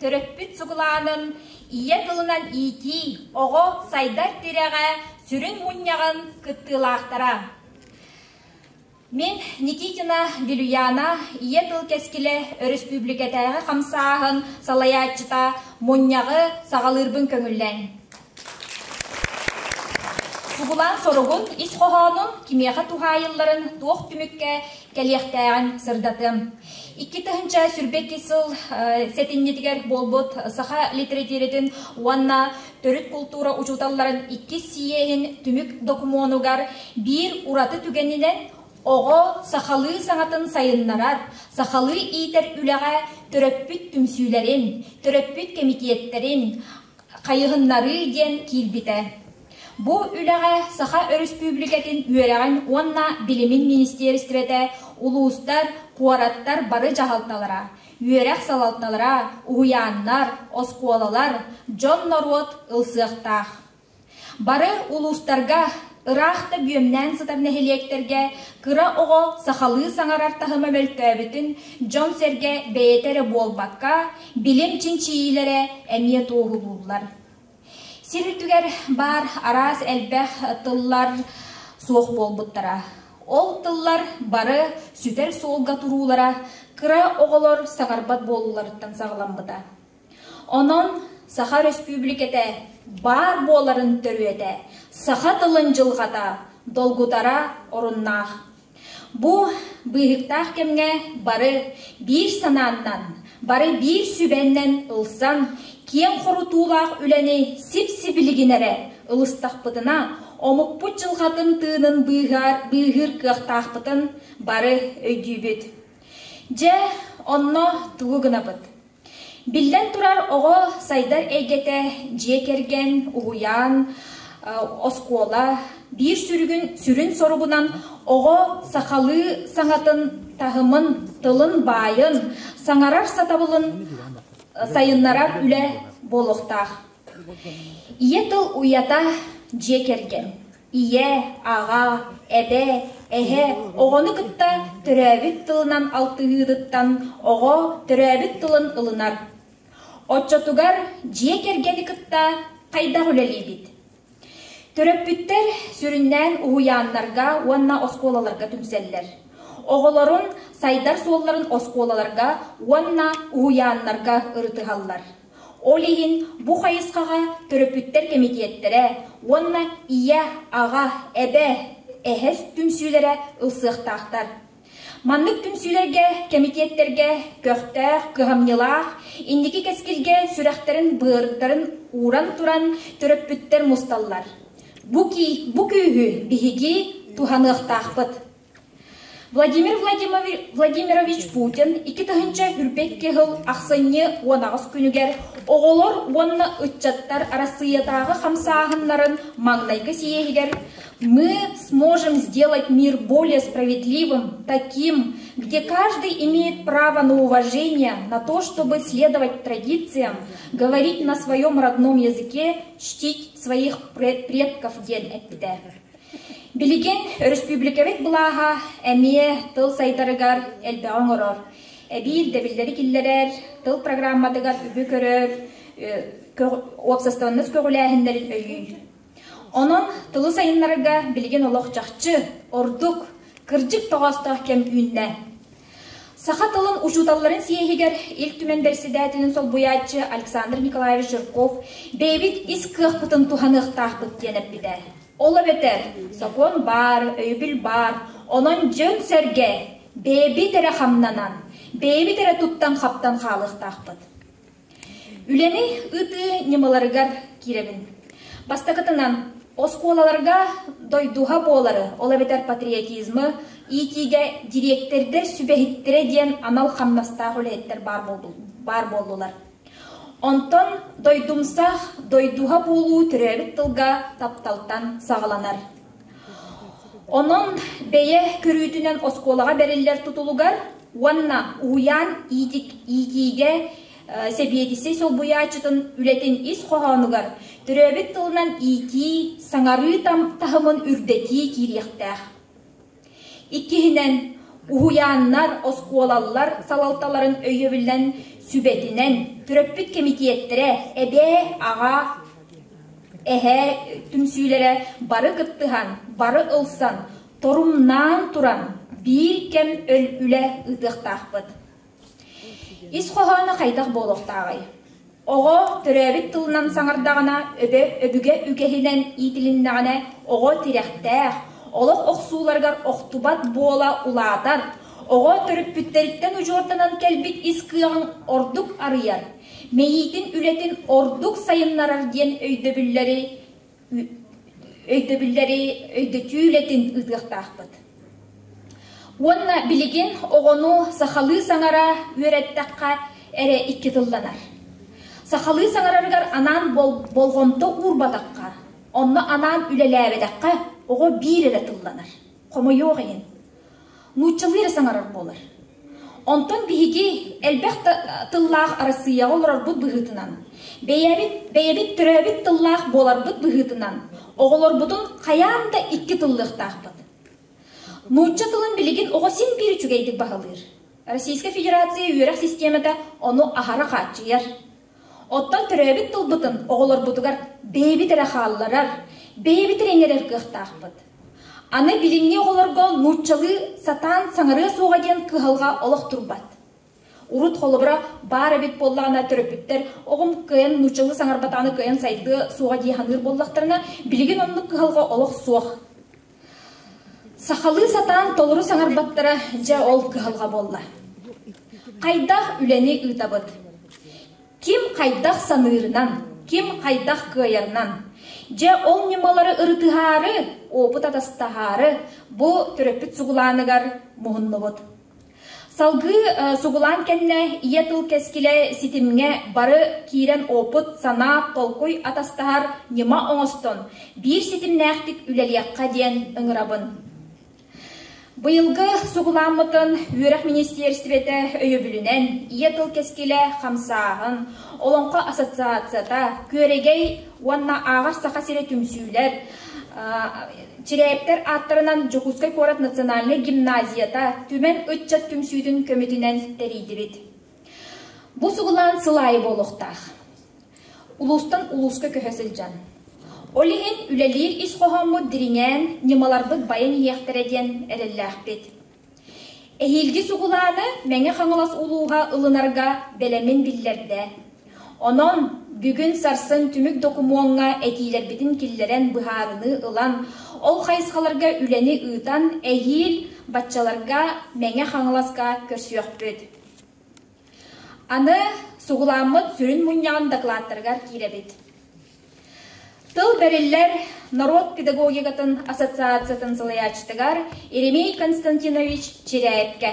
төрөппүт сугулаанын ийэ тылынан иитии, оҕо сайдар тирэҕэ сүрүн мунньаҕын кыттыылаахтара. Мин Никитина Вилюяна Ийэ тыл кэскилэ өрөспүүбүлүкэтээҕи хамсааһын салайааччыта мунньаҕы саҕалыырбын көҥүллээҥ. Сугулаан соругун ис хоһоонун кимиэхэ туһаайылларын туох түмүккэ кэлиэхтээҕин сырдатыам. 2022 сыл сэтинньитигэр буолбут саха литэрэтиирэтин уонна төрүт култуура учууталларын иккис сийиэһин түмүк докумуонугар биир ураты түгэнинэн оҕо сахалыы саҥатын сайыннарар, сахалыы иитэр үлэҕэ төрөппүт түмсүүлэрин, төрөппүт кэмитиэттэрин хайыһыннарыы диэн киирбитэ. Бу үлэҕэ Саха Өрөспүүбүлүкэтин үөрэҕин уонна билимин министиэристибэтэ, улуустар, куораттар бары дьаһалталара, үөрэх салалталара, уһуйааннар, оскуолалар, дьон-норуот ылсыахтаах. Бары улуустарга, ыраах да бүөмнээн сытар нэһилиэктэргэ кыра оҕо сахалыы саҥарар таһыма мөлтөөбүтүн дьон-сэргэ бэйэтэ эрэ буолбакка, билим чинчийиилэрэ эмиэ туоһулууллар. Сир үрдүгэр баар араас элбэх тыллар суох буолбуттара. Ол тыллар бары сүтэр суолга туруулара кыра оҕолор саҥарбат буолууларыттан саҕаламмыта. Онон Саха Өрөспүүбүлүкэтэ баар буоларын төрүөтэ, саха тылын дьылҕата долгутара оруннаах. Бу быыһыктаах кэмҥэ бары биир санааннан, бары биир сүбэннэн ылсан, киэҥ хорутуулаах үлэни сип-сибилигин эрэ ылыстахпытына, омукпут дьылҕатын тыынын быыһаар, быыһыыр кыахтаахпытын бары өйдүүбүт. Дьэ, онно тугу гынабыт? Биллэн турар, оҕо сайдар эйгэтэ дьиэ кэргэн, уһуйаан, оскуола биир сүрүгүн сүрүн соругунан оҕо сахалыы саҥатын таһымын, тылын баайын, саҥарар сатабылын сайыннарар үлэ буолуохтаах. Ийэ тыл уйата дьиэ кэргэн. Ийэ, аҕа, эбэ, эһэ оҕону кытта төрөөбүт тылынан алтыһыытыттан оҕо төрөөбүт тылын ылынар. Оччотугар дьиэ кэргэни кытта хайдах үлэлиибит? Төрөппүттэр сүрүннээн уһуйааннарга уонна оскуолаларга түмсэллэр. Оҕолорун сайдар суолларын оскуолаларга уонна уһуйааннарга ырытыһаллар. Ол иһин бу хайысхаҕа төрөппүттэр кэмитиэттэрэ уонна ийэ, аҕа, эбэ, эһэ түмсүүлэрэ ылсыахтаахтар. Маннык түмсүүлэргэ, кэмитиэттэргэ көхтөөх, кыһамньылаах, инники кэскилгэ сүрэхтэрин-быардарын ууран туран төрөппүттэр мусталлар. Бу, бу күүһү биһиги туһаныахтаахпыт. Владимир Владимирович Путин 2022 сыл ахсынньы 18 күнүгэр оҕолор уонна ыччаттар Арассыыйатааҕы хамсааһыннарын маҥнайгы сийиэһигэр «Мы сможем сделать мир более справедливым, таким, где каждый имеет право на уважение, на то, чтобы следовать традициям, говорить на своем родном языке, чтить своих предков» диэн эппитэ. Билигин өрөспүүбүлүкэбит былааһа эмиэ тыл сайдарыгар элбэҕи оҥорор. Эбии ирдэбиллэри киллэрэр, тыл программатыгар үбү көрөр, уопсастыбаннас көҕүлээһиннэрин өйүүр. Онон тылы сайыннарарга билигин олох чахчы, ордук, кырдьык тоҕоостоох кэм үүннэ. Саха тылын учууталларын съеһигэр Ил Түмэн бэрэссэдээтэлин солбуйааччы Александр Николаевич Жирков бэйэбит ис кыахпытын туһаныахтаахпыт диэн эппитэ. Ол эбэтэр сокуон баар, өйөбүл баар, онон дьон-сэргэ бэйэбит эрэ хамнанан, бэйэбит эрэ туттан-хаптан хаалыахтаахпыт. Үлэни ыытыы ньымаларыгар киирэбин. Бастакытынан, оскуолаларга дойдуһа буолары, ол эбэтэр патриотизмы иитиигэ дириэктэрдэр сүбэһиттэрэ диэн анал хамнастаах үлэһиттэр баар буоллулар. Онтон дойдумсах, дойдуһа буолуу төрөөбүт тылга тапталтан саҕаланар. Онон бэйэ көрүүтүнэн оскуолаҕа бэриллэр тутулугар уонна уһуйаан иитиигэ сэбиэдиссэй солбуйааччытын үлэтин ис хоһоонугар төрөөбүт тылынан иитии, саҥарыы таһымын үрдэтии киириэхтээх. Иккиһинэн, Уһуйааннар, оскуолалар салалталарын өйөбүлүнэн, сүбэтинэн, төрөппүт кэмитиэттэрэ, эбээ, аҕа, эһээ түмсүүлэрэ бары кыттыһан, бары ылсан, торумнаан туран биир кэм үлэ ыытыахтаахпыт. Ис хоһооно хайдах буолуохтааҕый? Оҕо төрөөбүт тылынан саҥардаҕына, өбө өбүгэ үгэһинэн иитилиннэҕинэ, оҕо тирэхтээх, олох охсууларыгар охтубат буола улаатар, оҕо төрөппүттэриттэн удьуорданан кэлбит ис кыаҕын ордук арыйар, мэйиитин үлэтин ордук сайыннарар диэн өйдөбүллэри өйдөбүллэри өйдөтүү үлэтин ыытыахтаахпыт. Уонна билигин оҕону сахалыы саҥара үөрэттэххэ эрэ икки тылланар. Сахалыы саҥарарыгар анаан болҕомто уурбатахха, онно анаан үлэлээбэтэххэ оҕо биир эрэ тылланар. Хомойуох иһин. Нууччалыы эрэ саҥарар буолар. Онтон биһиги элбэх тыллаах Арассыыйаҕа олорорбут быһыытынан, бэйэбит, бэйэбит төрөөбүт тыллаах буоларбыт быһыытынан, оҕолорбутун хайаан да икки тыллыахтаахпыт. Нуучча тылын билигин оҕо син биир үчүгэйдик баһылыыр. Российскай Федерация үөрэх систиэмэтэ ону аһара хааччыйар. Оттон төрөөбүт тылбытын оҕолорбутугар бэйэбит эрэ хаалларар, бэйэбит эрэ иҥэрэр кыахтаахпыт. Аны билиҥҥи оҕолорго нууччалыы сатаан саҥарыа суоҕа диэн кыһалҕа олох турбат. Урут холобура баар эбит буоллаҕына төрөппүттэр оҕом кыайан нууччалыы саҥарбатаҕына кыайан сайдыа суоҕа дии саныыр буоллахтарына, билигин оннук кыһалҕа олох суох. Сахалыы сатаан толору саҥарбаттара дьэ ол кыһалҕа буолла. Хайдах үлэни ыытабыт? Ким хайдах саныырынан, ким хайдах кыайарынан. Дьэ ол ньымалары ырытыһаары, опыт атастаһаары бу төрөппүт сугулааныгар муһуннубут. Салгыы сугулаан кэннэ ийэ тыл кэскилэ ситимҥэ бары киирэн опыт, санаа, толкуй атастаһар ньыма оҥостон, биир ситимнээхтик үлэлиэххэ диэн ыҥырабын. Быйылгы сугулааммытын Үөрэх министиэристибэтэ өйөбүлүнэн Ийэ тыл кэскилэ хамсааһын, Олоҥхо ассоциацията, Күөрэгэй уонна Ааҕар Саха сирэ түмсүүлэр, Чирээптэр ааттарынан Дьокуускай куорат национальнай гимназията Түмэн ыччат түмсүүтүн көмөтүнэн тэрийдибит. Бу сугулаан сыл аайы буолуохтаах. Улуустан улууска көһө сылдьан. Ол иһин үлэлиир ис хоһооммут дириҥээн, ньымаларбыт байан иһиэхтэрэ диэн эрэллээхпит. Эһиилги сугулааны Мэҥэ Хаҥалас улууһа ылынарга бэлэмин биллэрдэ. Онон бүгүн-сарсын түмүк докумуоҥҥа этиилэрбитин киллэрэн быһаарыныы ылан, ол хайысхаларга үлэни ыытан эһиил баччаларга Мэҥэ Хаҥаласка көрсүөхпүт. Аны сугулааммыт сүрүн мунньаҕын дакылааттарыгар киирэбит. Тыл бэриллэр норуот педагогикатын ассоциациятын салайааччытыгар Еремей Константинович Чиряевкэ.